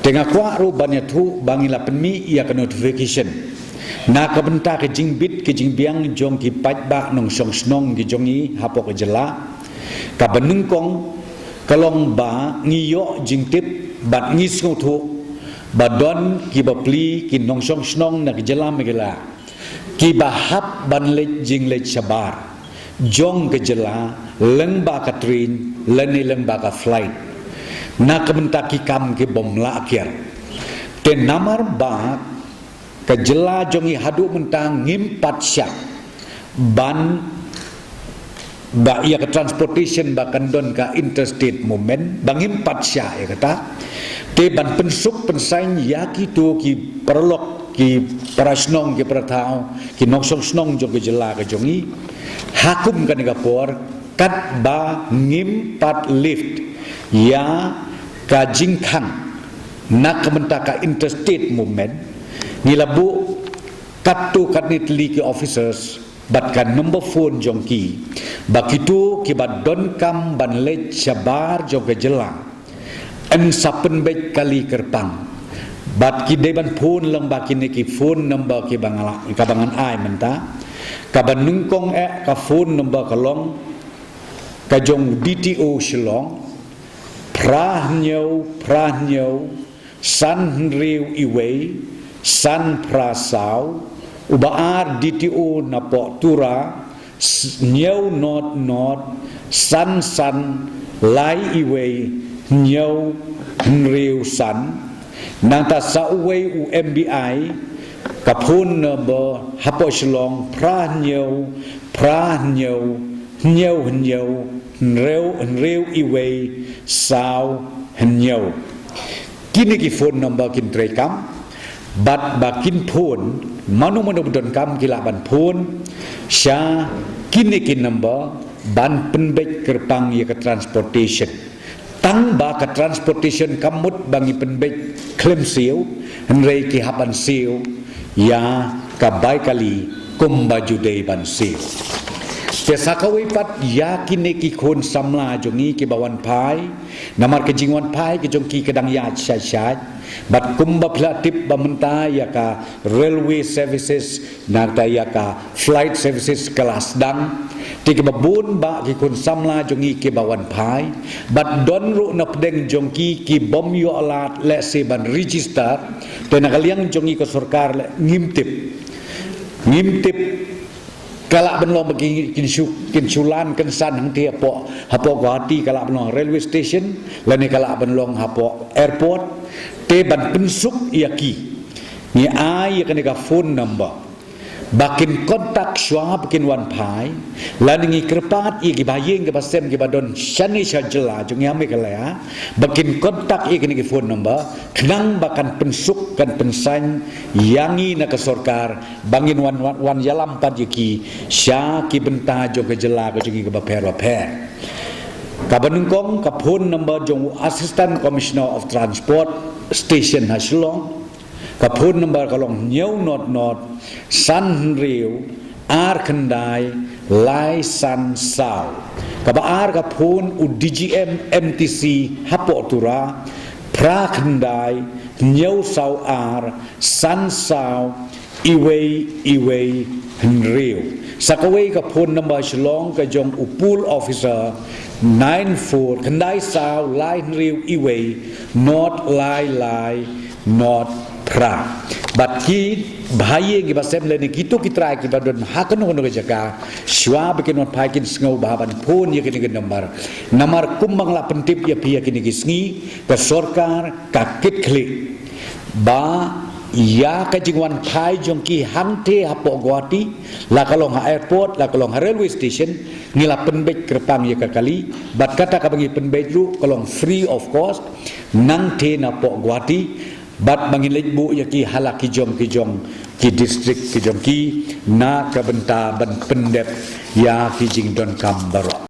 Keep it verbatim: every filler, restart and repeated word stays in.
Te nga kwah ruh ban ïathuh ba ngi la pynmih ïa ka notification na ka bynta ka jingbit ka jingbiang jong ki paidbah nongshong shnong ki jong ngi hapoh ka jylla. Kaba nyngkong ka long ba ngi ïoh jingtip bad ngi sngewthuh ba don ki bapli ki nongshong shnong na ka jylla Meghalaya kiba hap ban leit jingleit shabar jong ka jylla lyngba ka train lane lyngba ka flight na ka bynta ki kam ki bym lah kiar. Te namar ba ka jylla jong ngi haduh mynta ngim pat shah ban ba ïa ka transportation ba kan don ka interstate movement ba ngim pat shah ïa kata. Te ban pynsuk pynsaiñ ïa kito ki paralok ki para shnong ki para thaw ki nongshong shnong jong ka jylla ka jong ngi ha kum kane ka por katba ngim pat lift ïa ka jingkhang na ka bynta ka interstate movement. Ngi la buh katto katne tylli ki officers bad ka number phone jong ki ba kito kiba donkam ban leit shabar jong ka jylla yn sa pynbeit kali kyrpang. Bad ki dei ban phone lang ba kine ki phone number kiba nga la, kaba ngan ai mynta. Kaba nyngkong eh ka phone number ka long ka jong D T O Shillong, phra hynñiew phra hynñiew san hynriew iwei san phra saw. Uba ar D T O napoh Tura, hynñiew not not san san lai iwei hynñiew hynriew san. Nangta sa uwei u M B I ka phone number hapoh Shillong, phra hynñiew phra hynñiew hynñiew hynñiew hynriew hynriew iwei saw hynñiew. Kine ki phone number kin treikam bad ba kin phone, mano mano ba donkam ki lah ban phone sha kine ki number ban pynbeit kyrpang ïa ka transportation. Tang ba ka transportation kam mut ba ngi pynbeit khlem siew, hynrei ki hap ban siew ïa ka bai kali kumba ju dei ban siew. Te sa kawei pat ïa kine ki khun samla jong ngi kiba wan phai, namar ka jingwan phai ka jong ki ka dang ïaid shait shait bad kumba phi la tip ba mynta ïa ka railway services nangta ïa ka flight services ka la sdang. Te kiba bun ba ki khun samla jong ngi kiba wan phai bad don ruh na pdeng jong ki ki bym ïoh lad lehse ban register. Te na ka liang jong ngi ka sorkar leh ngim tip, ngim tip. Ka lah ban long ba ki kin shu, kin shu lan kynsan hangtei hapoh, hapoh Guwahati, ka lah ban long railway station lane ka lah ban long hapoh airport. Te ban pynsuk ïa ki, ngi ai ïa kane ka phone number ba kin contact shuwa ba kin wan phai, lane ngi kyrpad ïa ki bahaïing ki basem kiba don shane sha jylla jong ngi ha Meghalaya ba kin contact ïa kine ki phone number khnang ba kan pynsuk kan pynsaiñ ïa ngi na ka sorkar ba ngin wan, wan, wan ïalam pat ïa ki sha ki bynta jong ka jylla ka jong ngi kaba pher bapher. Kaba nyngkong ka phone number jong u Assistant Commissioner of Transport Station ha Shillong. Ka phone number ka long hynñiew not not san hynriew ar khyndai lai san saw. Kaba ar ka phone u D G M M T C hapoh Tura, phra khyndai hynñiew saw ar san saw iwei iwei hynriew. Sa kawei ka phone number Shillong ka jong u pool officer, nine four, khyndai saw lai hynriew iwei not lai lai not phra. Bad ki bahaïing ki basem lane kito ki trai kiba don ha kano kano ka jaka, shuwa ba kin wan phai kin sngew ba ban phone ïa kine ki number. Namar kumba nga la pyntip ïa phi ïa kine ki sngi, ka sorkar ka kit khlieh ba ïa ka jingwan phai jong ki hangtei hapoh Guwahati, la ka long ha airport, la ka long ha railway station, ngi la pynbeit kyrpang ïa ka kali. Bad kata kaba ngi pynbeit ruh ka long free of cost, nangtei napoh Guwahati. Bad ba ngin leit buh ïa ki ha la ki jong ki jong ki district ki jong ki na ka bynta ban pyndep ïa ki jingdonkam baroh.